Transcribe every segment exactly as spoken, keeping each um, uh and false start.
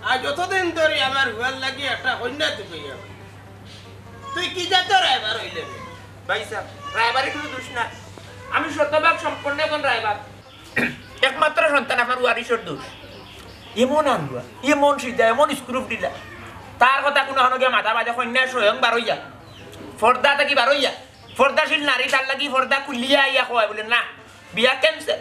আর যতদিন ধরি আমার হুয়ার লাগি একটা কইন্যা তুকাইয়া, তুই কি জাতর রায়বার অইলে বে? ভাই সাব, রায়বারি কুনু দুষ না। আমি শতভাগ সম্পন্ন একজন রায়বার। একমাত্র সন্তান আমার ওয়ারিশর দুষ। এমন আনবুয়া, এমন সিধা, এমন স্ক্রুপ দিলা। তার কথা কুনু হানো গিয়া মাথা বাজে, কইন্যা স্বয়ং বারইয়া। পর্দা থাকি বারইয়া। পর্দাশীল নারী, তার লাগি পর্দা খুলিয়া আইয়া কয় বুলে, "না, বিয়া cancel।"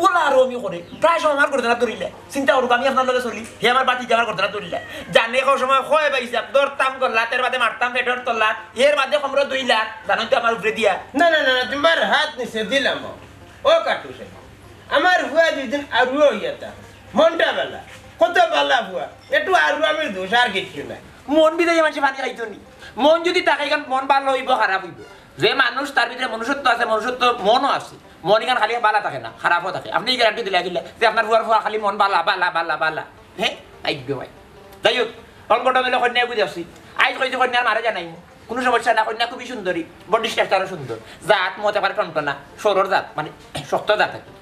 ওলা আরো আমি করে, প্রায় সময় আমার গর্দনা ধরিলে। চিন্তা করুক, আমি আপনার লগে চলি, হে আমার বাতি আমার গর্দনা ধরিলে। জানে কও সময় কয় পাইছে, ধরতাম গলাত, এর বাদে মারতাম পেটর তলাত, এর বাদে কমরো দুই লাখ, জানো তো আমার উপরে দিয়া। না, না, না, না, তোমার হাত নিচে দিলাম। ও কাটু সাব, আমার হুয়া দুই দিন আরুয়া অইয়া তা, মনটা বালা, কত বালা হুয়া, একটু আরু আমি দোষ আর কিচ্ছু নাই। মন বিদায় মানুষে পানি খাইতো নি। মন যদি থাকে, কারণ মন ভালো অইবো, খারাপ অইবো। যে মানুষ, তার ভিতরে মনুষ্যত্ব আছে, মনুষ্যত্ব মনও আছে। মন ইখান খালি বালা থাকে না, খারাপও থাকে। আপনি এই গ্যারান্টি দিলা কিলা যে আপনার হুয়ার হুয়া খালি মন বালা, বালা, বালা, বালা? হে, আইগো ভাই। যাই হোক, অঙ্কটা মিলে কইন্যা বুঝে আসি। আইজ কইছি কইন্যার মারে জানাইমু। কুনু সমস্যা না, কইন্যা খুবই সুন্দরী, বডি স্ট্রাকচারও সুন্দর, জাত মত একেবারে টনটনা, সরর জাত, মানে শক্ত জাত আর কি।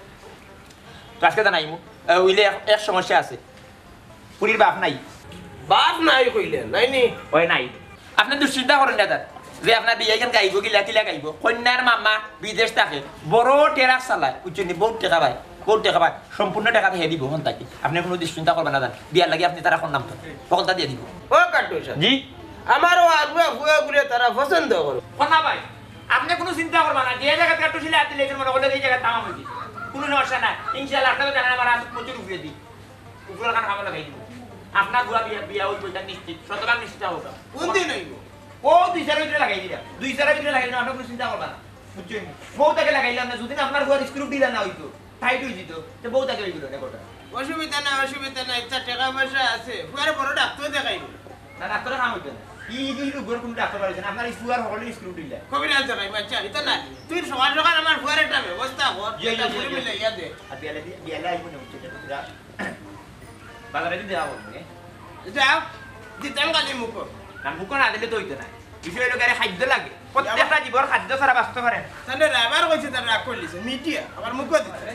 তো আজকে জানাইমু, আহ, অইলে এক, এক সমস্যা আছে, ফুরির বাপ নাই। বাপ নাই কইলে, নাই নি? ওই নাই। আপনে দুশ্চিন্তা করইন না তার, যে আপনার বিয়া ইখান গাইবো, কিলা কিলা গাইবো। কইন্যার মামা বিদেশ থাকে, বড় ট্রাক চালায়, বুঝছইন নি? বউত টেকা পায়, বউত টেকা পায়, সম্পূর্ণ টেকা হে দিবো হন থাকি। আপনে কুনু দুশ্চিন্তা করবা না জান, বিয়ার লাগি আপনে তারা কইন্যা নাম তো হকলতা দিয়া দিবো। ও কাটু সাব, জি? আমারও আগুয়া ফুয়া গুলে তারা পছন্দ করো। কইন্যা ভাই, আপনে কুনু চিন্তা করবা না, যে জাগাত কাটু সিলে আতি লেগেছে মনে করলে এই জাগাত তামাম অইছে। কুনু সমস্যা নাই, ইনশাআল্লাহ। আপনারা জানেন আমার আজ প্রচুর উপরে দিই, উপরে খান খাবার লাগাই দিব। আপনার হুয়া বিয়া, বিয়া অইবো, ইটা নিশ্চিত, শতভাগ নিশ্চিত হোক। কোন দিন অইবো? ও দুই চার ভিতরে লাগাই দিলাম, দুই চার ভিতরে লাগাই দিলাম, আপনে কুনু চিন্তা করবা না, বুঝছইন? বউ তাকে লাগাইলাম না, যদি না আপনার হুয়ার স্ক্রুপ দিলা না অইতো, টাইট অই যিতো, তো বউ তাকে অইতো না কথা। অসুবিধা নাই, অসুবিধা নাই, ইতা টেকা পয়সা আছে, হুয়ারে বড় ডাক্তার দেখাইবো। না, ডাক্তারে কাম অইতো না। ই, ই, ই রোগর কুনু ডাক্তার পাইছে না, আপনার ই ফুয়ার হকলে স্ক্রুপ দিলা। কবিরাজ দেখাইবো, আচ্ছা, ইতা না। তুই সকাল সকাল আমার হুয়ার একটা ব্যবস্থা কর, জি, জি, ইটা জি, ফুলে জি। মিলাইয়া দে। আর বিয়ালে দি-, বিয়ালে আইবো না, বুঝছো, এটা পুরা বাজারে দি দেওয়া বলবো, এ? যাও, দিতাম খালি মুখো। না, মুখো না দিলে তো অইতো না। বিষয় অইলো গিয়া খাদ্য লাগে। প্রত্যেকটা জীবর খাদ্য ছাড়া বাঁচতে পারে না। তাহলে রাবার কইছে, তার রাগ করলিছে, মিটিয়া, আবার মুখো দিতে।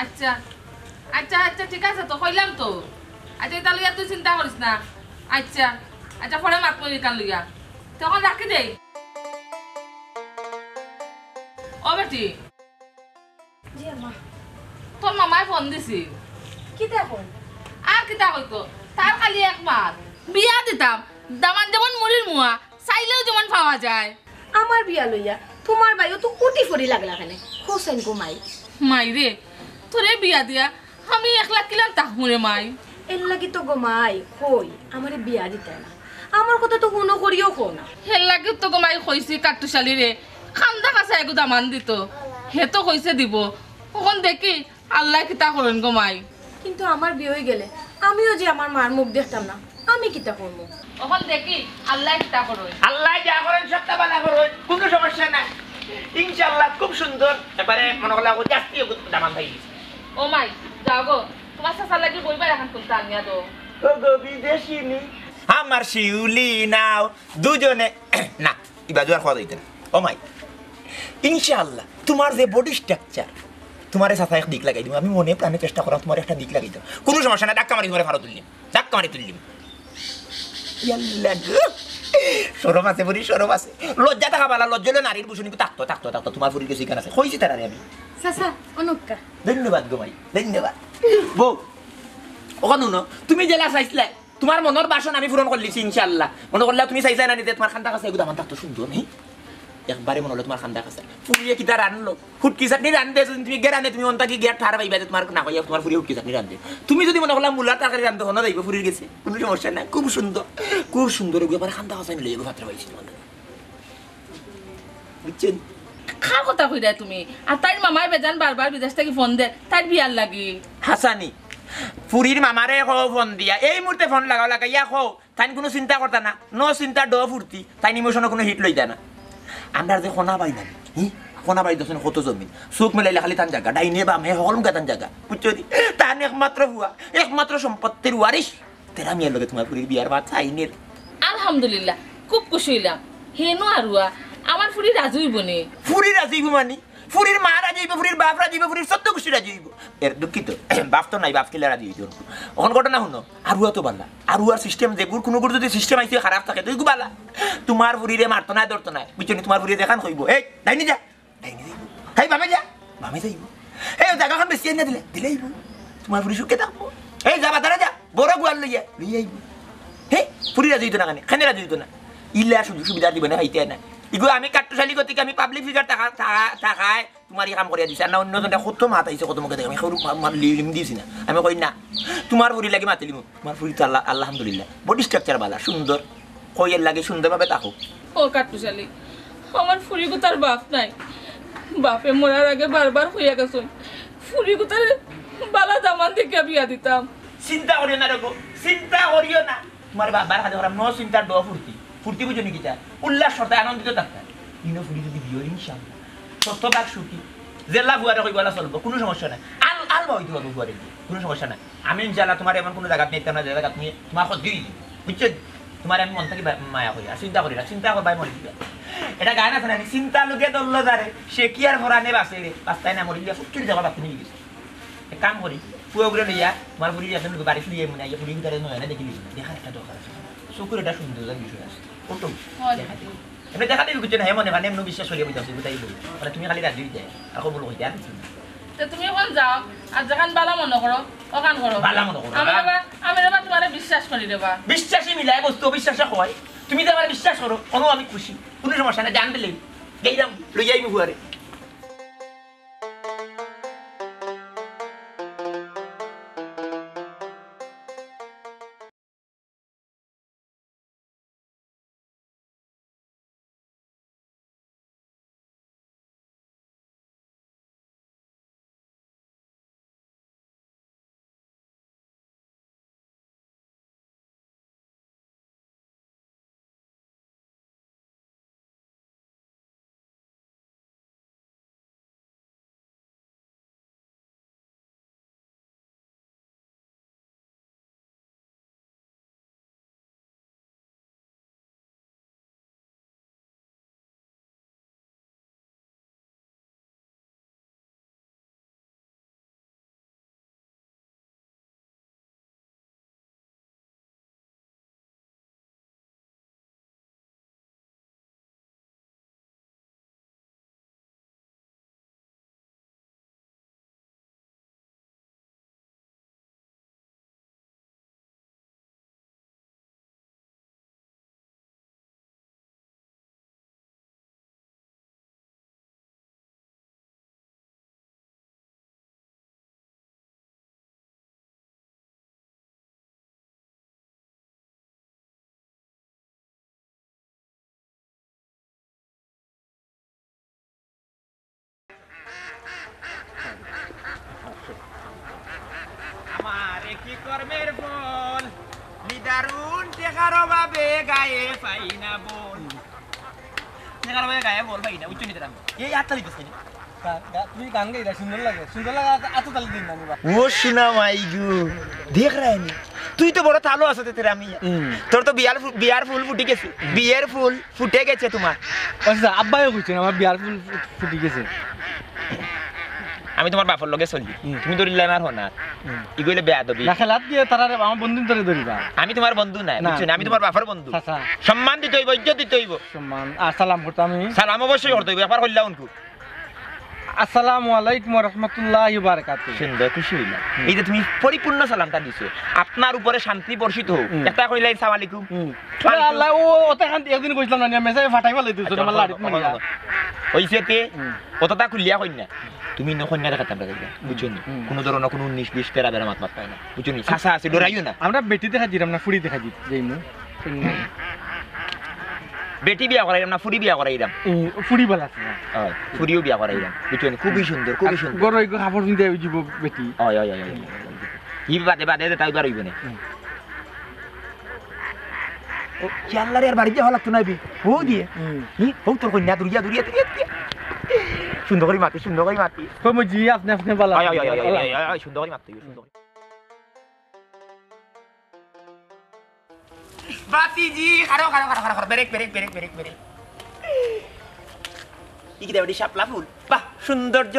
আচ্ছা, আচ্ছা, আচ্ছা, ঠিক আছে তো, কইলাম তো। আচ্ছা, ইতা লইয়া তুই চিন্তা করিস না। আচ্ছা, আচ্ছা, পরে মাতমু ইখান লইয়া। তখন রাখি দেই। ও বেটি। জি আম্মা। তোর মামায় ফোন দিছে। কিতা কয়? আর কিতা কইতো? তার খালি এক মাত। বিয়া দিতাম। দামান যেমন মুড়ির মুয়া, চাইলেও যেমন পাওয়া যায়। আমার বিয়া লইয়া তোমার ভাইও তো উঠি পড়ি লাগলা কেনে? হোসেন গো মাই। মাই রে, তোরে বিয়া দিয়া আমি একলা কিলান থাকমু রে মাই? এর লাগি তো গো মাই কই, আমারে বিয়া দিতায় না। আমার কথা তো হুনো করিও কও না। হের লাগি তো গো মাই কইছি কাট্টুশালী রে, খান্দা কাছা এগু দামান দিতো। হে তো কইছে দিবো। অখন দেখি আল্লায় কিতা করইন গো মাই। কিন্তু আমার বিয়া অইগেলে আমিও যে আমার মার মুখ দেখতাম না, আমি কিতা করমু? অখন দেখি আল্লায় কিতা করইন। আল্লায় যা করইন সবটা ভালা করইন, কুনু সমস্যা নাই। ইনশাআল্লাহ খুব সুন্দর। এবারে মনো করলা ও জাস্তি দামান পাই গেছি। ও মাই, যাও গো, তোমার চাচার লাগি বইবার এখন কুনতা আনিয়া দেও। ও গো বিদেশিনী, আমার শিউলি নাও, দুজনে, না, ইবা জুয়ার খাওয়া যাইতে না। ও মাই, ইনশাআল্লাহ, তোমার যে বডি স্ট্রাকচার, তোমারে চাচা এক দিক লাগাই দিমু। আমি মনে প্রাণে চেষ্টা করাম তোমার একটা দিক লাগাই দিমু। কুনু সমস্যা নাই, ধাক্কা মারি তোমারে ফারো তুলিলিমু। ধাক্কা মারি তুলিলিমু। ইয়াল্লা গো। শরম আছে, বুড়ি, শরম আছে। লজ্জা থাকা ভালা, লজ্জা অইলো নারীর ভূষণ, কিন্তু থাকতো, থাকতো, থাকতো। তোমার ফুরির গেছে ইখান আছে। কইছি তারারে আমি। চাচা, অনক্কা। ধন্যবাদ গো মাই, ধন্যবাদ। বউ, অখন হুনো, তুমি যেলা চাইছলায়, তোমার মনর বাসনা আমি পূরণ করলিছি, ইনশাআল্লাহ। মনো করলা তুমি চাইছলায় না নিতে, তোমার খান্দা কাছা এগু দামান থাকতো সুন্দর, হি? একবারে মনো অইলো তোমার খান্দা কাছা। ফুরিয়ে কিতা রানলো? হুটকি চাটনি রানদে, যদি তুমি গিয়া রানদে, তুমি অন্তা কি গিয়া ঠার পাইবা যে তোমার না কইয়া তোমার ফুরিয়ে হুটকি চাটনি রানদে। তুমি যদি মনো করলা মুলার তরকারি রানদে, হনো যাইবো ফুরির গেছে, কুনু সমস্যা নাই। খুব সুন্দর, খুব সুন্দর এগু, একবারে খান্দা কাছা মিলে এগু পাত্র পাইছি তোমার। বুঝছইন? কার কথা কইরায় তুমি? আর তাইর মামায় বেজান বারবার বিদেশ থাকি ফোন দে, তাইর বিয়ার লাগি। হাছানি, ফুরির মামারে কও ফোন দিয়া, এই মুহূর্তে ফোন লাগাও, লাগাইয়া কও, তাইন কুনু চিন্তা করতা না, no চিন্তা, no ফুর্তি, তাইন ইমোশনো কুনু হিট লইতা না। আমরার যে কনা বাড়ি নানি, হি? কনা বাড়ি দেখছইন কত জমিন, চউখ মেলাইলে খালি তান জাগা, ডাইনে বামে হকল মুখা তান জাগা, বুঝছো নি? তান একমাত্র ফুয়া, একমাত্র সম্পত্তির ওয়ারিশ, তেরা মিয়ার লগে তোমার ফুরির বিয়ার মাত ফাইনাল। আলহামদুলিল্লাহ, খুব খুশি অইলাম। হেনো আরুয়া, আমার ফুরি রাজি অইবো নি? ফুরি রাজি অইবো মানি? ফুরির মা রাজি অইবো, ফুরির বাপ রাজি অইবো, ফুরির চৌদ্দ গুষ্টি রাজি অইবো। এর দুঃখিত, বাপ তো নাই, বাপ কিলা রাজি অইতো? অখন ঘটনা হুনো, আরুয়া তো বালা। আরুয়ার system যেগুর, কুনুগুর যুদি system আইছে খারাপ থাকে, তো ইগু বালা। তুমার ফুরিরে মারতো নায়, ধরতো নায়। বুঝছো নি? তুমার ফুরিয়ে যেখান কইবো, "এই, ডাইনি যা।" ডাইনি যাইবো। "হেই, বামে যা।" বামে যাইবো। "এই, জাগাখান বেশি আইনা দিলে।" দিলে আইবো। তুমার ফুরি সুখে থাকবো। "এই, যা বাজারে যা, বড় গুয়ার লইয়া।" লইয়া আইবো। হে, ফুরি রাজি অইতো না কেনে? কেনে রাজি অইতো না? ইলা সুযোগ সুবিধা দিবো না, খাইতে না। ইগো আমি কাট্টুশালী গতিকে আমি public figure থাকা-, থাকা-, থাকায় তুমার ই কাম করিয়া দিছি। আর না অন্য জনটা কত মাত আইছে, কত মুখে দেখে, আমি সরু মা-, মা-, লি-, লিম দিছি না। আমি কই না, তুমার ফুরি লাগি মাতিলিমু। তুমার ফুরি তো আল্লাহ, আলহামদুলিল্লাহ, body structure বালা, সুন্দর। কই এর লাগি সুন্দরভাবে থাকো। ও কাট্টুশালী, আমার ফুরিগুতার বাপ নাই। বাপে মরার আগে বারবার কইয়া গেছইন, ফুরিগুতারে বালা দামান দেখিয়া বিয়া দিতাম। চিন্তা করিও না রে গো, চিন্তা করিও না। তুমার বাবার কাছে ওরা ন চিন্তার ড ফুর্তি। ফুর্তি বুঝো নি কিতা? উল্লাস করতে আনন্দিত থাকতে। ইনো ফুরি যুদি বিয়ে অয় ইনশাআল্লাহ। শতভাগ সুখী। জেলা বুয়ারে কইবো আল্লাহ চলবো, কুনু সমস্যা নাই। আল-, আলবা অইতে পারবো বুয়ারে দিয়ে, কুনু সমস্যা নাই। আমি ইনশাআল্লাহ তুমার এমন কুনু জাগাত নিতাম না, যে জাগাত তুমি তুমার ক্ষতি অইবো। বুঝছো? তুমার আমি মন থাকি বা-, মায়া করি। আর চিন্তা করি না, চিন্তা করবায় মরি দিবা। এটা গান আছে না, চিন্তা লোকে দল্ল যারে, সে কি আর ফরানে বাঁচে রে, বাঁচতায় না মরি দিবা, সব চুরি যাবা বাকি নিয়ে গেছে। এক কাম করি, পুয়া ঘুরে লইয়া, তুমার ফুরি এখন বাড়ি ফিরিয়ে মনে হয়, ফুরি ভিতরে নয় না, দেখি নিবি না। দেখার একটা দরকার আছে। চকুর এটা সুন্দর বিষয় আছে। ওটো, হয়। দেখা দিবি। এমনি দেখা দিবি কিছু না, হে মনে মানে এমনি বিশ্বাস করিয়া বুঝতে পারছি, বুঝাই বলি। মানে তুমি খালি রাজি হইতে, আর কবুল হইতে, আর কিছু না। তো তুমি এখন যাও, আর যেখান বালা মনে করো, ওখান করো। বালা মনে করো, আমি হ্যাঁ। এবার, আমি এবার তুমারে বিশ্বাস করি রে বা। বিশ্বাসী মিলায় বস্তু, অবিশ্বাসে হয়। তুমি তো আমার বিশ্বাস করো, কোনো আমি খুশি, কুনু সমস্যা নাই, জান দিলে, গেলাম, লইয়া আইবো ফুয়ারে। আমার কি কর্মের ফল, নিদারুণ টেকার অভাবে গায়ে পাই না বল। টেকার অভাবে গায়ে বল পাই না, উচ্চ নিতে রাখবো। এই আত্মা দিতেছে। গা-, গা-, তুমি গান গাইলা, সুন্দর লাগে, সুন্দর লাগে, আত-, আত তালি দিন না, আমি বা। ও সোনা মাই গো, দেখ রায়নি, তুই তো বড় তালো আছো তে তেরা মিয়া। হুম। তোর তো বিয়ার ফু-, বিয়ার ফুল ফুটি গেছে, বিয়ের ফুল ফুটে গেছে তোমার। আচ্ছা, আব্বাইও কইছেন আমার বিয়ার ফুল ফু-, ফুটি গেছে। আমি তোমার বাপর লগে চলি, হুম। তুমি ধরিলে আমার হনা। হুম। ইগইলে বেয়াদবি। না খেলাত গিয়ে তারা রে, আমার বন্ধু ধরে ধরিবা। আমি তোমার বন্ধু না, না, বুঝছো না? আমি হুম। তোমার বাপর বন্ধু। আচ্ছা। সম্মান দিতে হইব, ইজ্জত দিতে হইব। সম্মান আর সালাম করতাম আমি। সালাম অবশ্যই করতে হইব, একবার কইলা উনকু। আসসালামু আলাইকুম ওয়া রাহমাতুল্লাহি ওয়া বারাকাতুহু। সুন্দর, খুশি হইলাম। হুম। এই যে তুমি পরিপূর্ণ সালামটা দিছো, আপনার উপরে শান্তি বর্ষিত হোক। হুম। একটা কইলাই সালাম আলাইকুম। হুম। আরে আল্লাহ, ও ওতে খান একদিন কইছিলাম না, মেসেজ ফাটাই ফালাই দিছো, আমার লাড়িত মারিয়া। ওই যে তে, হুম। অতটা খুলিয়া কই না। তুমি ইনো কইনা দেখাতে আমরা যাইবা, বুঝছো নি? হুম। কোনো ধরনের কোনো উনিশ বিশ তেরা বেড়া মাত মাত পায় না, বুঝছো নি? চাচা আছে, ডরাইও না। আমরা বেটি দেখা দিলাম না, ফুড়ি দেখা দিত, যাইমু। বেটি বিয়া করাইলাম না, ফুড়ি বিয়া করাইলাম। এই, ফুড়ি বালা আছে না? হয়, ফুড়িও বিয়া করাইলাম। বুঝছো নি? খুবই সুন্দর, খুবই আর সুন্দর। গরু এগো কাপড় পিনতে ওই দিব বেটি। হয়, হয়, হয়, হয়। ই বাদে, বাদে, তাই বার হইব না। হুম। ও, কি আল্লাহ রে, আর বাড়িত যাওয়া লাগতো না, বি? ও দিয়ে। হুম। নি, ও তোর কইনা, দূরিয়া, দূরিয়া, দূরিয়া, দূরিয়া। সুন্দর করে মাতি, সুন্দর করে মাতি। কই মজি, আপনি, আপনি বালা। হয়, হয়, হয়, হয়, হয়, হয়, হয়, সুন্দর করে মাতি, সুন্দর করে। বাতিজি, খাড়ো, খাড়ো, খাড়ো, খাড়ো, খাড়ো, break, break, break, break, break. ই কিতা বেটি শাপলা ফুল? বাহ, সৌন্দর্য।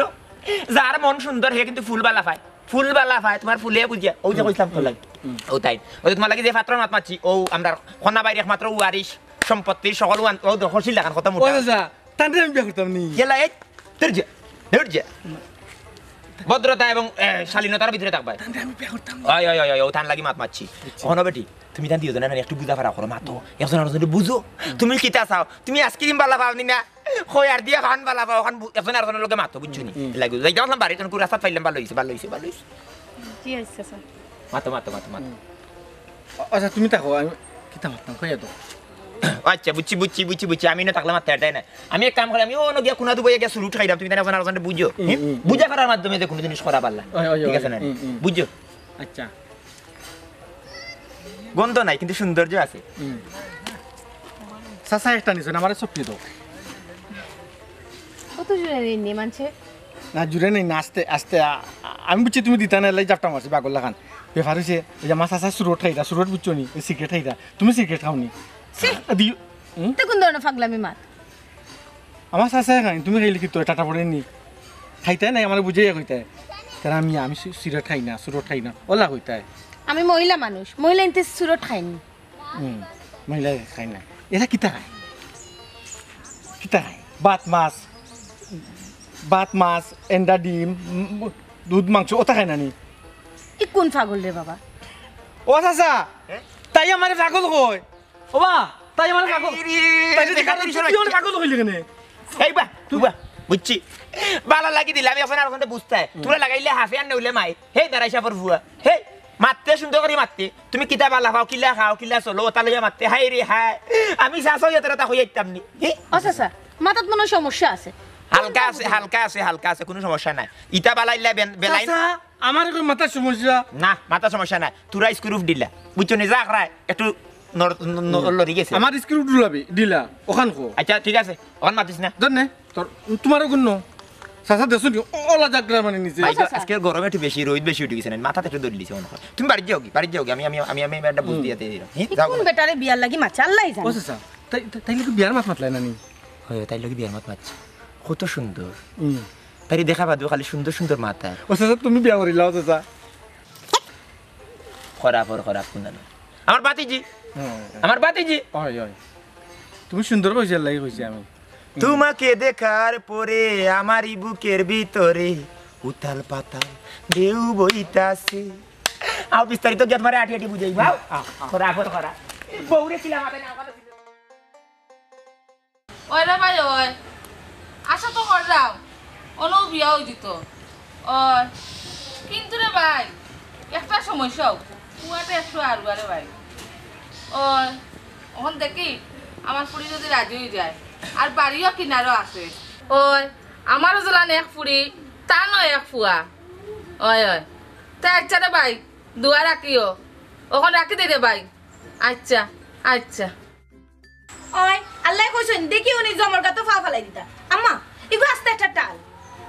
যার মন সুন্দর, হে কিন্তু ফুল বালা পায়। ফুল বালা পায়, তুমার ফুলে বুঝিয়া। অউ যে কইছলাম তোর লাগি। অউ তাইন। অউ যে তুমার লাগি যে পাত্রর মাত মাতছি, অউ আমরার কন্যা ভাইর একমাত্র ওয়ারিশ, সম্পত্তির সকল ওয়ান, অউ দেখো, শিল লাখান কত মোটা। ও চাচা, তানরে আমি বিয়া করতাম নি। গেলা এই, ধৈর্য, ধৈর্য। ভদ্রতা এবং, এ, শালীনতার ভিতরে থাকবায়। তানরে আমি বিয়া করতাম নি। অয়, অয়, অয়, অয়, অউ তান লাগি মাত মাতছি। অখন বেটি, তুমি তান দিও জানা না, একটু বুঝা ফারা করো, মাতো। একজন আরকজনরে বুঝো। তুমি কিতা চাও? তুমি আইসক্রিম বালা পাও নি না? কই আর দিয়া খান বালা পাও, খান বু-, একজন আরকজনর লগে মাতো, বুঝছো নি? হুম। লাগি, যাইতাম আছলাম বাড়িত, অখন রাস্তাত পাইলাম, ভালা অইছে, ভালা অইছে, ভালা অইছে। জি, আচ্ছা, স্যার। মাতো, মাতো, মাতো, মাতো। হুম। আ-, আচ্ছা, তুমি থাকো, আমি কিতা মাততাম, কইয়া দেও। আচ্ছা, বুঝছি, বুঝছি, বুঝছি, বুঝছি। আমি না থাকলে মাততে পারতায় না। আমি এক কাম করি, আমি অনো গিয়া কুনা দুবাইয়া গিয়া চুরুট খাইরাম, তুমি তাইন একজন আরকজনরে বুঝো। হুম, হুম, হুম? হুম। বুঝা ফারার মাধ্যমে যে কুনুদিন ইস করা পারলা। অয়, অয়, ঠিক আছে না? হুম, হুম। বুঝো। আচ্ছা। গন্ধ নাই, কিন্তু সৌন্দর্য আছে। হুম। চাচা একটা নিছইন, আমারে চুপড়ি দেও। কত জোরে নি মানছে? না, জোরে নেই না, আস্তে, আস্তে। আ-, আ-, আমি বুঝছি তুমি দিতা না, এলাই জাপটা মারছি, বাগর লাখান। ব্যাপার অইছে, অউ যে আমার চাচা চুরুট খাইরা, চুরুট বুঝছো নি? অউ সিগারেট খাইরা। তুমি সিগারেট খাও নি? ছি! আ, দিও, হুম? তে কোন ধরনের ফাগলামি মাত? আমার চাচায় খাইন, তুমি খাইলে কিতা অয়, টাটা পড়ে নি? খাইতায় নায়, আমারে বুঝাইয়া কইতায়। তারা আমি, আমি সি-, সিগারেট খাই না, চুরুট খাই না, অলা কইতায়। আমি মহিলা মানুষ, মহিলা ইনতে চুরুট খাইন নি। হুম, মহিলা খাইন না। এরা কিতা খায়? কিতা খায়? ভাত মাছ, ভাত মাছ, এন্ডা ডিম, উম, দুধ মাংস, অতা খায় না নি? ই কোন পাগল রে বাবা? ও চাচা, তাই আমারে পাগল কয়। ও বা, তাই আমারে পাগল। এই রে, তাই যদি দেখা পাগল, দিছে তুই আমারে পাগল কইলি কেনে? এই বা, তুই বা, বুঝছি। বালা লাগি দিলে আমি অখন আরকজনরে বুঝতায়। তুমরা লাগাইলে হাফে আর নইলে মাই। হে দারাই সাপর ফুয়া। হে, মাততে সুন্দর করি মাততে। তুমি কিতা বালা পাও, কিলা খাও, কিলা চলো, অতা লইয়া মাততে। হায় রে হায়। আমি চাচা অইয়া তোরে তা কইয়া দিতাম নি। হি? ও চাচা, মাথাত মনে হয় সমস্যা আছে। হালকা আছে, হালকা আছে, হালকা আছে, কুনু সমস্যা নাই। ইতা বালাইলা বেন-, বেলাইন। চাচা, আমার কই মাথার সমস্যা? না, মাথার সমস্যা নাই। তুরা স্ক্রুপ ঢিলা। বুঝছো নি? যা করায়, একটু নড়-, ন-, ন-, লড়ি গেছে। আমার স্ক্রুপ ঢুলাবি, ঢিলা। অখান কো। আচ্ছা, ঠিক আছে। অখন মাতিস না। ধর নে, তোর, তোমারও গুণ ন। চাচা দেখছো নি? অলা জাগরা মানে নিচে। ভাই, আচ্ছা, আচ্ছা। আজকে গরম একটু বেশি, রোদ বেশি উঠি গেছে না, মাথাত একটু ধরি লিছে মনে হয়। তুমি বাড়িত যাওগি, বাড়িত যাওগি, আমি, আমি, আমি, আমি একটা বুঝ হুম। দিয়া দিয়ে দিলাম। হি, ই যাও কোন না। বেটারে বিয়ার লাগি মাতছে, আল্লাহ জানে। ও চাচা, তাই, তাই, তাইলে কি বিয়ার মাত মাতলায় না নি? হয়, তাইর লগে বিয়ার মাত মাতছে। কত সুন্দর। হুম। তাইরে দেখা বাদেও খালি সুন্দর সুন্দর মাত আর। ও চাচা, তুমি বিয়া করিলাও চাচা। খরাপ অর খরাপ কুনানো। আমার ভাতিজি। হ্যাঁ। আমার ভাতিজি। অয়, অয়। তুমি সুন্দর কইছো, এর লাগি কইছি আমি। তোমাকে দেখার পরে আমারই বুকের ভিতরে উথাল পাথাল ঢেউ বইতাছে। আও বিস্তারিত গিয়া তুমারে আটি আটি বুঝাইমু, আও। আ, আ। খরাপ অর খরাপ। বউরে কিলা মাতে না, ওখানে ওই রে ভাই, ওই। আশা তো করলাম, অনো বিয়া অই যিতো। ওই। কিন্তু রে ভাই, একটা সমস্যা অউ। পুয়াটা একটু আরুয়া রে ভাই। ওই। অখন দেখি, আমার ফুড়ি যদি রাজি অই যায়। আর বাড়িও কিনারো আছে। ওই। আমারও যেলান এক ফুড়ি, তানও এক ফুয়া। ওই, ওই। তে আচ্ছা রে ভাই, দোয়া রাখিও। অখন রাখি দেই রে ভাই। আচ্ছা, আচ্ছা। ওই, আল্লায় কইছইন, দেখিও নি জমর গাতো পা ফালাই দিতা। আম্মা, ইগু আস্তা একটা টাল।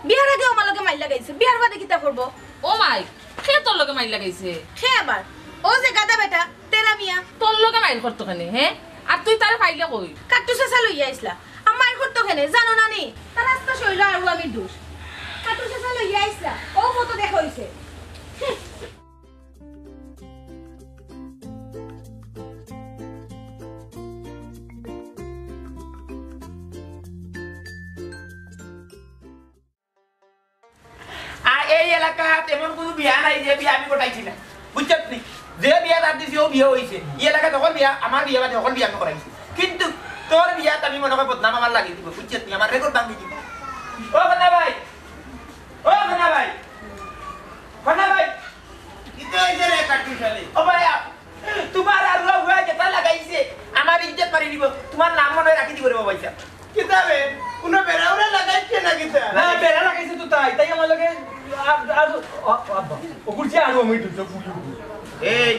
বিয়ার আগে আমার লগে মাইর লাগাইছে, বিয়ার বাদে কিতা করবো? ও মাই, কে তোর লগে মাইর লাগাইছে? কে আবার? ও যে গাধা বেটা, তেরা মিয়া। তোর লগে মাইর করতো কেনে, হে? আর তুই তারে পাইলে কই? কাট্টু চাচা লইয়া আইছলা। আর মাইর করতো কেনে, জানো না নি? তার আস্তা শইল আর ও আমি দুষ। কাট্টু চাচা লইয়া আইছলা, ও কত দেখা অইছে। হুঁ। আর এই এলাকাত এমন কুনু বিয়া নাই যে বিয়া আমি ঘটাইছি না, বুঝছত নি? যে বিয়া তার দিছি, ও বিয়া অইছে। এই এলাকাত হকল বিয়া, আমার বিয়া বাদে হকল বিয়া আমি করাইছি। কিন্তু তোর বিয়াত আমি মনে হয় বদনাম আমার লাগি দিব, বুঝছত নি? আমার রেকর্ড ভাঙি দিব। ও কন্যা ভাই, ও কন্যা ভাই, কন্যা ভাই। কিতা অইছে রে কাট্টু শালি? ও ভাই, আ-, তুমার আরুয়া ফুয়ায় যেতা লাগাইছে, আমার ইজ্জত মারি দিব। তুমার নাম মনে হয় রাখি দিব রে বাবা, ইচ্ছা। কিতা বে? কুনু বেড়া উড়া লাগাইছে না কিতা? না, বেড়া লাগাইছে তো তাই। তাই আমার লগে আর, আর, আ-, আব্বা, ও ঘুরছে আর আমি ঢুকছে, ঘুরছে, ঘুরছে। এই,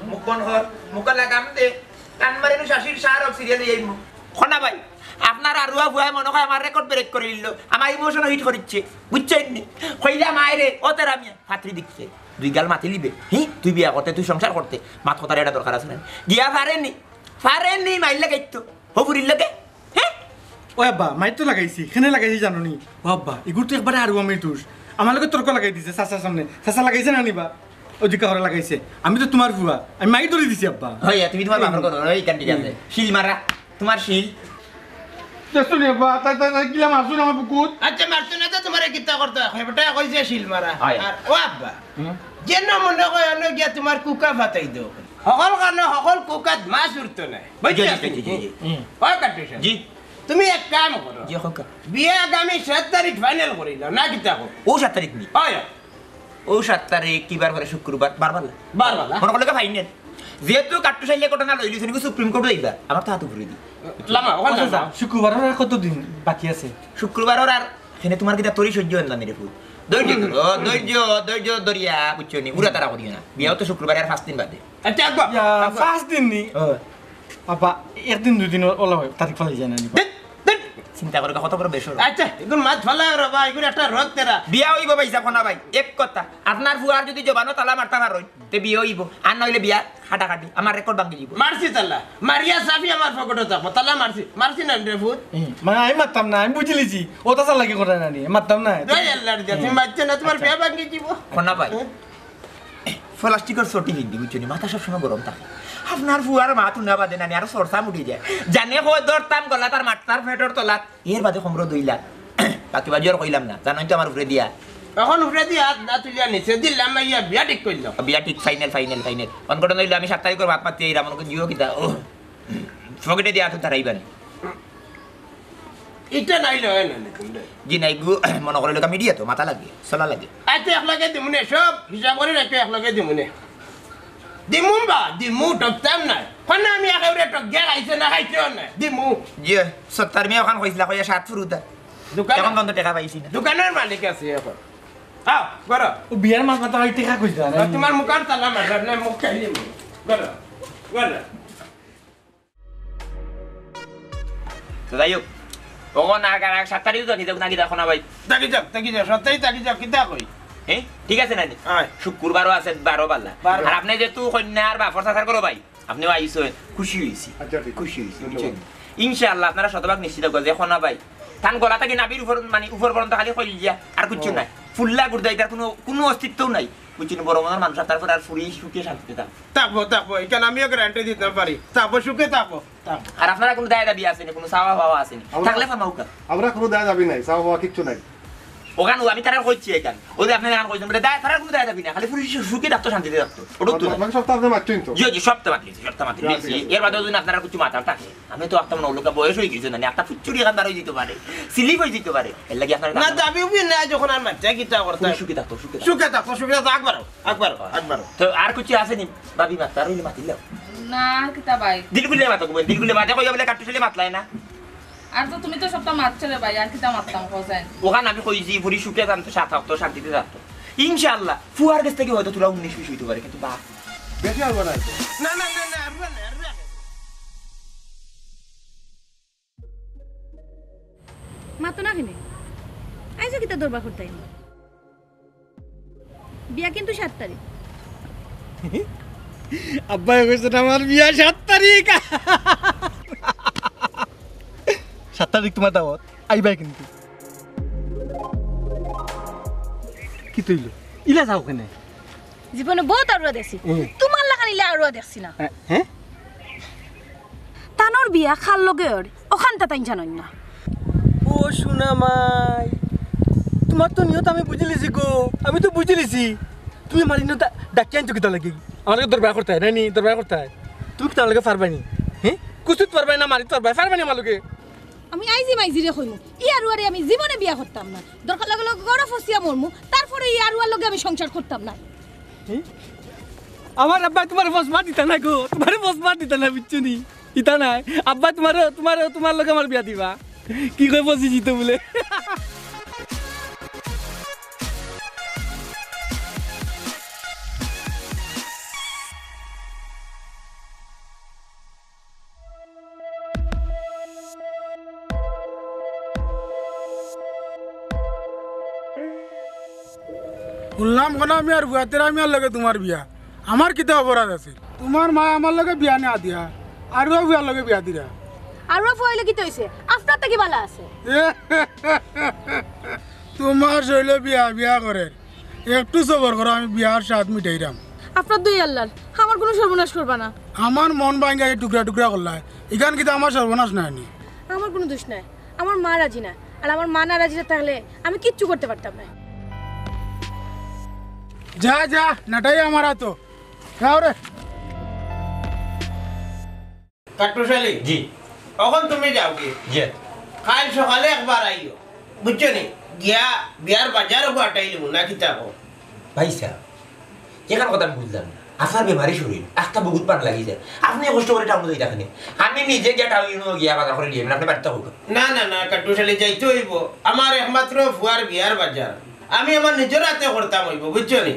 মুখ বন্ধ কর, মুখে লাগাম দে। কান মারি নু শাশির শাহরুখ সিরিয়াল এই মুখ। কন্যা ভাই, আপনার আরুয়া ফুয়ায় মনে হয় আমার রেকর্ড ব্রেক করি দিল। আমার ইমোশন হিট করিচ্ছে, বুঝছইন নি? কইলা মায়েরে, ও তেরা মিয়া, ফাত্রি দিচ্ছে। দুই গাল মাতি লিবে। হি, তুই বিয়া করতে, তুই সংসার করতে, মাত কথার এটা দরকার আছে না? গিয়া পারেনি, পারেনি, মাইর লাগাইতো। হবুরির লগে, হে? ও আব্বা, মাইর তো লাগাইছি, কেনে লাগাইছি জানো নি? ও আব্বা, ইগুর তো একবারে আরু আমির দোষ। আমার লগে তর্ক লাগাই দিছে চাচার সামনে। চাচা লাগাইছে না নি বা? অউ জিকা করা লাগাইছে। আমি তো তুমার ফুয়া, আমি মাইর ধরি দিছি আব্বা। অয়, তুমি তুমার বাপর কথা, অয়, ইখান ঠিক আছে। শিল মারা, তুমার শিল। দেখছো নি আব্বা, তাই, তাই, তাই কিলা মারছো না আমার বুকুত? আচ্ছা, মারতো না তো তুমারে কিতা করতো? অয় বেটা কইছে শিল মারা। অয়। আর ও আব্বা, হুম? যেন মনে কয় অনো গিয়া তুমার কুকা ফাতাই দেও। হকল কানো হকল কুকাত মাছ উঠতো নায়। বুঝছো? জি, জি, জি, জি, জি। হুম। ও কাট্টু সাব। জি। তুমি এক কাম করো। জি, হোক। বিয়া আগামী সাত তারিখ ফাইনাল করিলাও, না কিতা কও? অউ সাত তারিখ নি? অয়। অউ সাত তারিখ কিবার পরে? শুক্রবার, বারবালা। বারবালা। মনো করলে ফাইনাল। যেহেতু কাট্টু সাইলে ঘটনা লইলিছে, নাকি সুপ্রিম কোর্টে যাইবা, আমার তো হাত উপরে দি। লামা, ওখানে আচ্ছা, লামা। আচ্ছা, শুক্রবারর আর কত দিন বাকি আছে? শুক্রবারর আর কেনে তুমার কিতা তরি সহ্য অয় না নি রে ফুত? ধৈর্য ধরো, ধৈর্য, ধৈর্য ধরিয়া, বুঝছো নি? উড়াতাড়া করিও না। বিয়াও তো শুক্রবারে আর পাঁচ দিন বাদে। আচ্ছা, আব্বা, ইয়া, আব্বা। পাঁচ দিন নি? ও। আব্বা, একদিন দুইদিন ওলা অয়, তারিখ ফালাই যায় না নি? দেখ, দেখ। চিন্তা করো, কত বড় বেসর। আচ্ছা, ইগুর মাত ফালাও রে বা, ইগুর একটা রোগ তেরা। বিয়া অইবো ভাই, যাবো না ভাই, এক কথা। আপনার ফুয়ার যদি জবানো তালা মারতা পারইন, তে বিয়া অইবো, আর না অইলে বিয়া কাটাকাটি, আমার রেকর্ড ভাঙ্গি যিবো। মারছি তালা, মারিয়া চাবি আমার পকেটো থাকবো, তালা মারছি, মারছি না রে ফুত? হুম, মানে আমি মারতাম না, আমি বুঝিলিছি, ও তাছাড়া লাগে করে না নি, মারতাম না। দই আল্লাহর দিয়া, তুমি মারছো না, তুমার আচ্ছা। বিয়া ভাঙ্গি যিবো। খনা ভাই, হ্যাঁ? প্লাস্টিকর চটি পিন্দি, বুঝছো নি? মাথা সবসময় গরম থাকে। আপনার ফুয়ার মাত হুনা বাদে নানি আরো সরসাম উঠি যায়। জানে কয় ধরতাম গলা তার মাথার ফেটর তলাত, এর বাদে কমরো দুই লাখ। বাকি বাজু আর কইলাম না, জানোই তো আমার উপরে দিয়া। অখন উপরে দিয়া হাত না তুলিয়া নিচে দিলাম, মাইয়া বিয়া ঠিক করিলাও। বিয়া ঠিক, ফাইনাল, ফাইনাল, ফাইনাল। অনকটন অইলো আমি সাত তারিখর মাত মাতি আইরাম, অনকে জিও কিতা, ও, পকেটে দিয়া তো তারাইবানি। ইটা নাইলে অয় না নি, বুঝলে? জি নাই গু, মনো করলে মিডিয়া তো, মাথা লাগে, চলা লাগে। আচ্ছা, একলগে দিমুনে, সব হিসাব করি রাখো, একলগে দিমুনে। দিমু বা, দিমু, টপতাম না। অখন আমি একেবারে টক গিয়া খাইছে না, খাইছেও না। দিমু। জি, সত্তার মিয়া অখান কইছিলা, কইয়া সাত ফুরুতা। দোকান অখন বন্ধ টেকা পাইছি না। দোকানর মালিক আছি অখন। আও, করো। ও বিয়ার মাত মাতা অই টেকা কইছিলা না? তুমার মুখর তালা মারলাম না, মুখ খাইলি মুখ। করো, করো। তো যাই হোক, অখন আগ-, আগ-, সাত তারিখ তো থাকি যাউক না কিতা, খনা ভাই? থাকি যাউক, থাকি যাউক, সাত তারিখ থাকি যাউক, কিতা কই? হ্যাঁ, ঠিক আছে না নি? অয়। শুক্রবারও আছে, বারো বালা। বারো। আর আপনে যেহেতু কইন্যার বাপর চাচার ঘরো ভাই, আপনেও আইছইন, খুশি অইছি। আচ্ছা, ঠিক আছে। খুশি অইছি, ধন্যবাদ। বুঝছইন? ইনশাআল্লাহ আপনারা শতভাগ নিশ্চিত থাকবা যে খনা ভাই, তান গলা থাকি নাভির উপর, মানে, উপর পর্যন্ত খালি কলিজা, আর কিচ্ছু ও। নাই। ফুল্লা গুর্দা, ইটার কুনু, কুনু অস্তিত্বও নাই। বুঝছইন? বড় মনর মানুষ, আর তারপরে আর ফুরি সুখে শান্তিতে থাকবো। থাকবো, থাকবো। ইখান আমিও গ্যারান্টি দিতাম পারি। থাকবো, সুখে থাকবো। থাকবো। আর আপনারা কুনু দায় দাবি আছে নি, কুনু চাওয়া পাওয়া আছে নি? আমরা, থাকলে ফামাউকা। আমরা কুনু দায় দাবি নাই, চাওয়া পাওয়া কিচ্ছু নাই। অখান আমি তারারে কইছি অখান। অউ যে আপনে অখান কইছইন, বলে, দায়, তারার কুনু দায় দাবি নাই, খালি ফুরি সু-, সুখে থাকতো, শান্তিতে থাকতো। ওটা তো মানে সব তো আপনে মাতছইন তো? জি, জি, সব তো মাতি দিছি। জি, জি, সব তো মাতি দিছি। এর বাদে যদি আপনারার কিচ্ছু মাতার থাকে, আমি তো একটা মনে অইলো বয়স অই গেছে না, একটা ফুচ্চুরি এখান দাঁড়াই দিতে পারে, স্লিপ অই দিতে পারে। এর লাগি আপনারা না, দাবি উবি নাই, যখন আর মাততা কিতা করতা? সুখে থাকতো, সুখে থাকতো। সুখে থাকতো, সুখে থাকতো, আকবার, আকবার, আকবার। তো আর কিচ্ছু আছে নি? ভাবি মাততা, আর অইলে মাতিলাও। না, কিতা ভাই? দিল খুলে মাতো, দিল খুলে মাতে কইয়া বলে কাট্টু ছেলে মাতলাই না। আর তো তুমি তো সবটা মাতছো রে ভাই, আর কিতা মাততাম, কও চাইন? অখান আমি কইছি, ফুরি সুখে থাকতো, শান্তিতে থাকতো। ইনশাআল্লাহ, ফুয়ার গেছ থাকি হয়তো থুড়া উনিশ বিশ অইতো পারে, কিন্তু বা- বেশি আর বানাইতো। না, না, না, না, আর না, আর না। মাতো না কেনে? আইছো কিতা দরবার করতায় নি? বিয়া কিন্তু সাত তারিখ। আব্বায় কইছইন আমার বিয়া সাত তারিখ। সাত তারিখ তুমার দাওয়াত, আইবায় কিন্তু। কিতা অইলো? ইলা যাও কেনে? জীবনে বউত আরুয়া দেখছি, হুম। তুমার লাখান ইলা আরুয়া দেখছি না। হ্যাঁ, হ্যাঁ? তানর বিয়া কার লগে অর, অখানতা তাইন জানইন না। ও সোনা মাই, তুমার তো নিয়ত আমি বুঝিলিছি গো, আমি তো বুঝিলিছি। তুমি আমারে ইনো ডা-, ডাকিয়া আনছো কিতার লাগি? আমার লগে দরবার করতায়, নায় নি? দরবার করতায়। তুমি কিতার লাগি পারবায় নি? হ্যাঁ? কুস্তিত পারবায় না, মারিত পারবায়? পারবায় নি আমার লগে? আমি আইজি মাইজিরে কইমু, ই আরুয়ারে আমি জীবনে বিয়া করতাম না। দরকার লাগলে গড়া ফসিয়া মরমু, তারপরে ই আরুয়ার লগে আমি সংসার করতাম না। হুম? আমার আব্বায় তুমারে ফস মাত দিতা না গো, তুমারে ফস মাত দিতা না, বুঝছো নি? ইতা নায়, আব্বায় তুমারে, তুমারে, তুমার লগে আমার বিয়া দিবা। কি কয় ফসি জিতো বুলে? হুনলাম খনা মিয়ার ফুয়াতেরা মিয়ার লগে তুমার বিয়া। আমার কিতা অপরাধ আছে? তুমার মায় আমার লগে বিয়া না দিয়া আরুয়া ফুয়ার লগে বিয়া দিরা। আর ওরা ফুয়াইলে কিতা অইছে? আপনার তো কি বালা আছে? তুমার শইলে বিয়া বিয়া করের, একটু সবর করো, আমি বিয়ার স্বাদ মিটাইরাম। আপনার দোহাই আল্লার, আমার কুনু সর্বনাশ করবা না। আমার মন ভাঙ্গা এই টুকরা টুকরা করলায়, ইখান কিতা আমার সর্বনাশ নায় নি? আমার কুনু দোষ নাই, আমার মা রাজি না, আর আমার মা না রাজি না থাকলে আমি কিচ্ছু করতে পারতাম না। যা যা, নাটাই আমার আতো, যাও রে। কাট্টুশালী। জি। অখন তুমি যাওগি। জি। কাইল সকালে একবার আইও, বুঝছো নি? গিয়া বিয়ার বাজার অগু আটাইলিমু না কিতা কও? ভাইসাব, ইখান কথা আমি বুঝলাম না। আপনার বেমারি শরীর, আস্তা বুকুত পান লাগি যায়। আপনে কষ্ট করি টাউনো যাইতা কেনে? আমি নিজে গিয়া টাউনো গিয়া বাজার করি লইয়া আইমু, আপনে বাড়িত থাকউক্কা। না, না, না, কাট্টুশালী যাইতে অইবো। আমার একমাত্র ফুয়ার বিয়ার বাজার আমি আমার নিজর আতে করতাম অইবো, বুঝছো নি?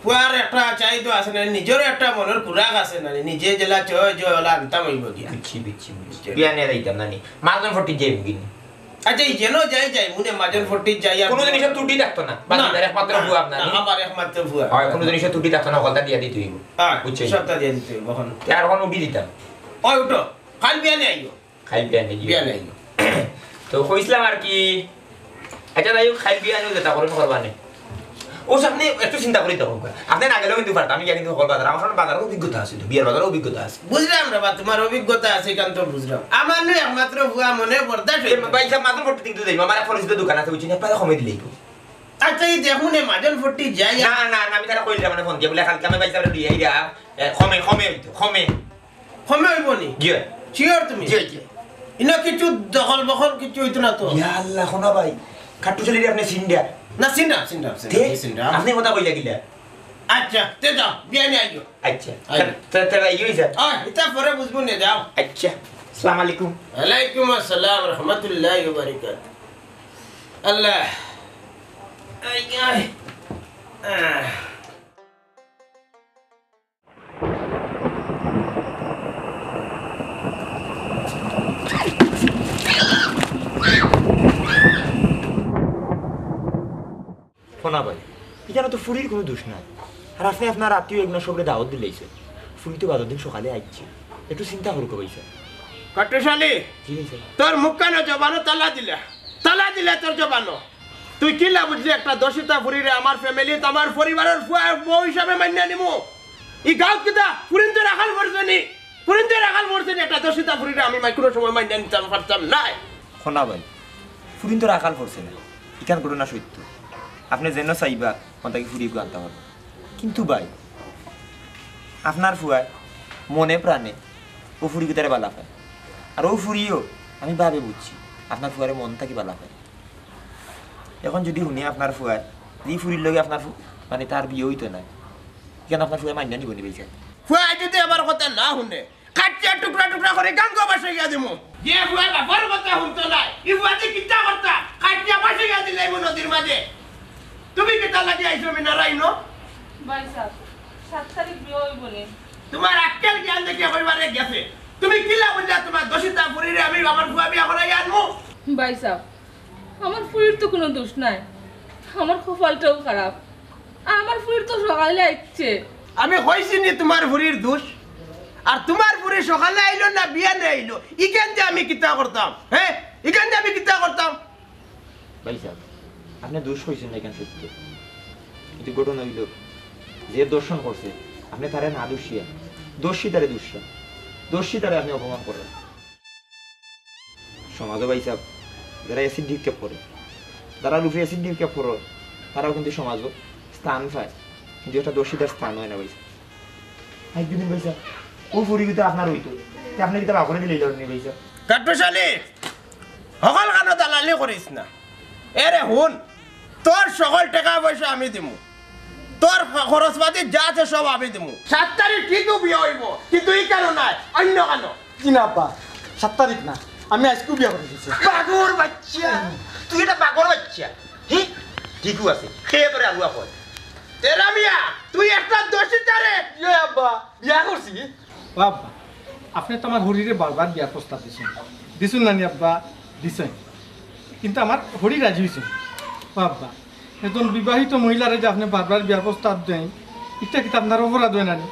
ফুয়ার একটা চাহিদা আছে না, নিজরও একটা মনর খুরাক আছে না, নিজে যেলা চয় জয় অলা আনতাম অইবো গিয়া। বুঝছি, বুঝছি, বুঝছি। বিয়া নিয়া যাইতাম না নি? মাজন ফটির যাইমু গি নি? আচ্ছা, ই যেন যাই যাইমু নে, মাজন ফটির যাই আর কুনু জিনিসর ত্রুটি থাকতো না। বাকি না, তার একমাত্র না, ফুয়া আপনার না, নি? আমার একমাত্র ফুয়া। অয়, কুনু জিনিসর ত্রুটি থাকতো না, হকলতা দিয়া দিতে অইবো। অয়, বুঝছি। সবতা দিয়া দিতে অইবো অখন। তে আর অখন উঠি দিতাম। অয়, উঠো। কাইল বিয়ানে আইও। কাইল বিয়ানে গিয়া। বিয়ানে আইও। তো কইছিলাম আর কি, আচ্ছা, যাই হউক, কাইল বিয়ানে যেতা করইন করবা নে। অউ আপনে একটু চিন্তা করি দেখউক্কা। আপনে না গেলেও কিন্তু পারতা, আমি গিয়া কিন্তু হকল বাজার, আমার বাজারর অভিজ্ঞতা আছে তো, বিয়ার বাজারর অভিজ্ঞতা আছে। বুঝলাম রে বা, তুমার অভিজ্ঞতা আছে, ইখান তো বুঝলাম। আমার নু একমাত্র ফুয়া মনে বরদাস্ত অইতো না। ভাইসাব, মাজন ফটি কিন্তু যাইমু, আমার এক পরিচিত দোকান আছে, বুঝছইন, একবারে কমে দিলাইবো। আচ্ছা, ই দেখমু নে, মাজন ফটি যাই। না, না, না, আমি তারে কইলাম, মানে ফোন দিয়া, বুলে, "কালকে আমি ভাইসাবরে লইয়া আইরাম, এ, কমে, কমে অইতো, কমে।" কমে অইবো নি? জি। Sure তুমি? জি, জি। ইনো কিচ্ছু দখল বখল কিচ্ছু অইতো না তো? ইয়া আল্লাহ, খোনা ভাই, কাট্টুশালীরে আপনে চিনরা? না, চিনরাম, চিনরাম, চিনরাম, তে? চিনরাম। আপনে কথা কইলা কিলা? আচ্ছা, তে যাও, বিয়ানে আইও। আচ্ছা। আইও। তে, তে, তে ভাই, ইয়ে অইছে? আহ, ইতা পরে বুঝমু নে, যাও। আচ্ছা। আসসালামু আলাইকুম। ওয়ালাইকুম আসসালাম ওয়া রাহমাতুল্লাহি ওয়া বারাকাতুহু। আল্লাহ। I, I. আহ। খোনা ভাই, ইখানো তো ফুরির কুনু দোষ নাই। আর আপনে আপনার আত্মীয় এগুন সবরে দাওয়াত দিলাইছইন। ফুরি তো বাদর দিন সকালে আইছে। একটু চিন্তা করউক্কা ভাইসাব। কাট্টুশালী, জি ভাইসাব। তোর মুখখানো জবানো তালা দিলা। তালা দিলা তোর জবানো। তুই কিলা বুঝলি একটা দশিতা ফুরিরে আমার familyত আমার পরিবারর ফুয়া বউ হিসাবে মাইন্না নিমু? ই গাঁওত কিতা ফুরিন্তর আকাল পড়ছে নি? ফুরিন্তর আকাল পড়ছে নি? একটা দশিতা ফুরিরে আমি মাই-, কুনু সময় মাইন্না নিতাম পারতাম নায়। খোনা ভাই, ফুরিন্তর আকাল পড়ছে না, ইখান ঘটনা সত্য। আপনে যেন চাইবা, অন থাকি ফুরি এগু আনতা পারবা। কিন্তু ভাই, আপনার ফুয়ায় মনে প্রাণে অউ ফুরিগুতারে বালা পায়। আর অউ ফুরিও আমি ভাবে বুঝছি, আপনার ফুয়ারে মন থাকি বালা পায়। অখন যুদি হুনে আপনার ফুয়ায়, যে ফুরির লগে আপনার ফু-, মানে, তার বিয়া অইতো নায়, ইখান আপনার ফুয়ায় মাইন্না নিবো নি ভাইসাব? ফুয়ায় যুদি আমার কথা না হুনে, কাটিয়া টুকরা টুকরা করি গাঙ্গো ভাসাইয়া দিমু। যে ফুয়ায় বাপর কথা হুনতো নায়, ই ফুয়ায় কিতা করতা? কাটিয়া ভাসাইয়া দিলাইমু নদীর মাঝে। তুমি কিতার লাগি আইছো মিনারাইনো? ভাইসাব, সাত তারিখ বিয়া অইবো নি? তুমার আক্কেল জ্ঞান দেখিয়া কইবারে গেছে। তুমি কিলা বুঝলা তুমার দশিতা ফুরিরে আমি আমার ফুয়া বিয়া করাইয়া আনমু? ভাইসাব, আমার ফুরির তো কুনু দোষ নাই, আমার কপালটাউ খারাপ। আমার ফুরির তো সকালে আইছে। আমি কইছি নি তুমার ফুরির দোষ? আর তুমার ফুরি সকালে আইলো না বিয়ানে আইলো, ইখান যে আমি কিতা করতাম? হে, ইখান যে আমি কিতা করতাম? ভাইসাব, আপনে দোষ কইছইন না, ইখান সত্য। কিন্তু ঘটনা অইলো, যে ধর্ষণ করছে, আপনে তারে না দুষিয়া দর্শিতারে দুষরা, দর্শিতারে আপনে অপমান কররা। সমাজো ভাইসাব, যারা acid নিক্ষেপ করে, যারার উপরে acid নিক্ষেপ করে, তারাও কিন্তু সমাজো স্থান পায়, কিন্তু একটা দর্শিতার স্থান অয় না ভাইসাব। আইজ দিন ভাইসাব, অউ ফুরিগুতা আপনার অইতো, তে আপনে কিতা বাপরে দিলাইলা নি ভাইসাব? কাট্টুশালী, হকল কানো দালালি করিস না। এরে হুন, তোর সকল টেকা পয়সা আমি দিমু, তোর খ-, খরচপাতি যা আছে সব আমি দিমু। সাত তারিখ ঠিকউ বিয়া অইবো, কিন্তু ইখানো নায়, অইন্য কানো। জি না আব্বা, সাত তারিখ না, আমি আইজকু বিয়া করি দিছি। বাঘর বাইচ্চা, তুই একটা বাঘর বাইচ্চা। হি, ঠিকউ আছে, খেয়ে তোরে আলুয়া কয়। তেরা মিয়া, তুই একটা দর্শিতারে। ইয়ে আব্বা, বিয়া করছি। ও আব্বা, আপনে তো আমার হরিরে বারবার বিয়ার প্রস্তাব দিছইন। দিছইন না নি আব্বা? দিছইন। কিন্তু আমার হরি রাজি অইছে। ও আব্বা, একজন বিবাহিত মহিলারে যে আপনে বারবার বিয়ার প্রস্তাব দেইন, ইটা কিতা আপনার অপরাধ অয় না নি?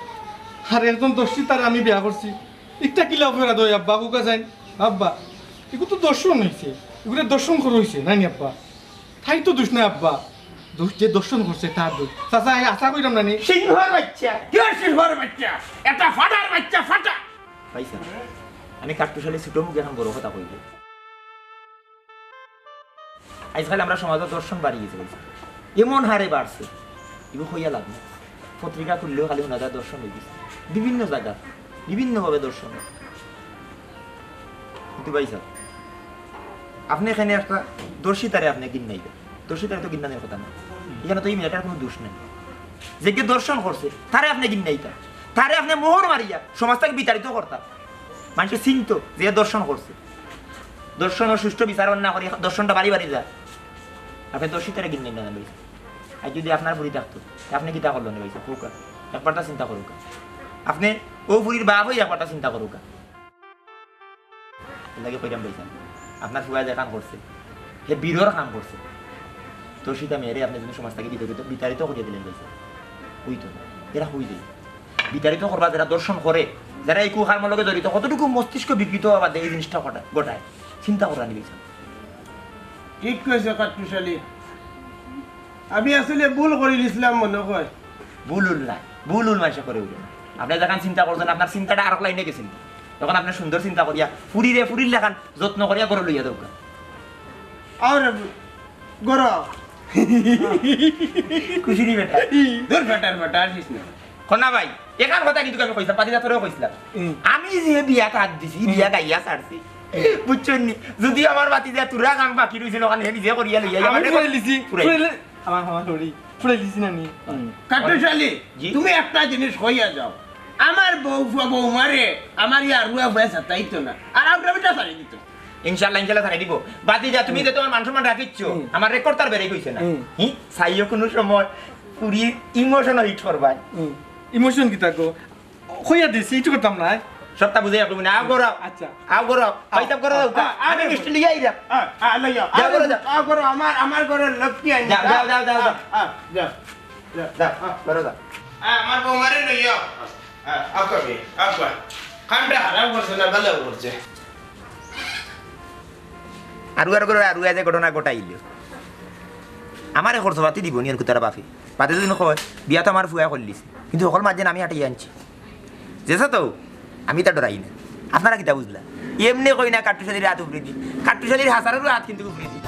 আর একজন দর্শিতারে আমি বিয়া করছি, ইটা কিলা অপরাধ অয় আব্বা? কউক্কা চাইন। আব্বা, এগুলো তো দর্শন অইছে, এগুলো দর্শন করা অইছে, নানি আব্বা? তাইর তো দোষ নায় আব্বা, দোষ যে দর্শন করছে তার দোষ। চাচা, আমি আশা করিলাম নানি। সিংহর বাচ্চা, কিওর সিংহর বাচ্চা? এটা ফাটার বাচ্চা, ফাটা। ভাইসাব, আমি কাট্টুশ আলী ছোট মুখে এখন বড় কথা কইব। আজকাল আমরা সমাজে দর্শন বাড়ি গেছে ভাইসাব, এমন হারে বাড়ছে, এগুলো কইয়া লাভ নাই। পত্রিকা খুললেও খালি হুনা যায় দর্শন অই গেছে, বিভিন্ন জায়গা, বিভিন্নভাবে দর্শন। কিন্তু ভাইসাব, আপনে এখানে একটা দর্শিতারে আপনে ঘিন্নাইতা, দর্শিতারে তো ঘিন্নানির কথা না। এখানে তো এই মেয়েটার কোনো দোষ নাই। যে কি দর্শন করছে, তারে আপনে ঘিন্নাইতা, তারে আপনে মোহর মারিয়া সমাজ থাকি বিতাড়িত করতা। মানষে চিনতো যে দর্শন করছে। দর্শন ও সুষ্ঠু বিচার না করি দর্শনটা বাড়ি বাড়ি যায়। আপনে দর্শিতারে ঘিন্নাইন না ভাইসাব। আর যদি আপনার ফুরি থাকতো, তে আপনে কিতা করলো না ভাইসাব? কউক্কা, একবারটা চিন্তা করউক্কা। আপনে অউ ফুরির বাপ অইয়া একবারটা চিন্তা করউক্কা। এর লাগি কইরাম ভাইসাব, আপনার ফুয়ায় যেখান করছে, হে বীরর কাম করছে। দর্শিতা মেয়েরে আপনে যদি সমাজ থাকি বিতাড়িত, বিতাড়িত করিয়া দিলেন ভাইসাব, অইতো না, এরা অই যায়। বিতাড়িত করবা যারা দর্শন করে, যারা এই কুকর্মর লগে জড়িত, কতটুকু মস্তিষ্ক বিকৃত হওয়া বাদে এই জিনিসটা ঘটা-, ঘটায়, চিন্তা করা নিবে। ঠিক কইছে কাট্টুশ আলী, আমি আসলে ভুল করি দিছিলাম মনে হয়। ভুল উল না, ভুল উল মানষে করে উঠে না। আপনে যেখান চিন্তা করছেন, আপনার চিন্তাটা আরক লাইনে গেছিল। তখন আপনে সুন্দর চিন্তা করিয়া ফুরিরে ফুরির লাখান যত্ন করিয়া ঘরো লইয়া দেউক্কা। আর ঘরো খুশি নি বেটা? দূর বেটার বেটা, আসিস না। কনা ভাই, এখান কথা কিন্তু আমি কইছিলাম, ভাতিজা তোরেও কইছিলাম। হুম। আমি যে বিয়াত হাত দিছি, ই বিয়া গাইয়া ছাড়ছি। বুঝছইন নি? যদি আমার ভাতিজা তোরা কাম বাকি রইছিল, ওখানে নিজে করিয়া লইয়া আমি আমারে ফুরাই লিছি, ফুরাই। ফুরাই লি-, আমার, আমার হরি, ফুরাই লিছি না নি? হুম। কাট্টুশ আলী, জি? তুমি একটা জিনিস কইয়া যাও। আমার বউ, বৌমারে আমার ইয়া রুয়া ভয়ে সাতাইতো না। আর আমরা বেটা ছাড়ি দিত। ইনশাআল্লাহ, ইনশাআল্লাহ ছাড়ি দিব। ভাতিজা, তুমি যে তোমার মান সম্মান রাখিচ্ছ, হুম। আমার রেকর্ড তার বেড়ে কইছে না। হুম। হি? চাইও কোনো সময় পুরি ইমোশন হিট করবায়। হুম। ইমোশন কিতা গো? কইয়া দিছি, ইটু করতাম না। সবটা বুঝে আপনি না, আও করো। আচ্ছা। আও করো। আও। পাইতাম করো, আও, আও, আও, আমি আও। মিষ্টি লিয়ে আইরা। আ, আ, লইয়া। যাও, আ, করো, যাও। আ, করো, আমার, আমার ঘরর লক্ষ্মী আইন। যাও, যাও, যাও, যাও, যাও। আ, আ, যাও। যাও, যাও, আ। করো, যাও। আ, আমার বৌমারে লইয়া। আ, আ, আও কবি, আও কর। কামটা খারাপ করছে না, ভালো করছে। আরু আর করে আরু যে ঘটনা ঘটাইল। আমারে খরচ পাতি দিব নিয়ার কুতার বাপে। বাদে যদি কয়, বিয়া তো আমার ফুয়া করলিস। কিন্তু হকল মাঝে আমি হাঁটিয়ে আনছি। যেসা তো, আমি তা ডরাই না। আপনারা কিতা বুঝলা? এমনি কই না কাট্টুশ আলীর হাত উপরে দি। কাট্টুশ আলীর হাজারোর হাত কিন্তু উপরে দি।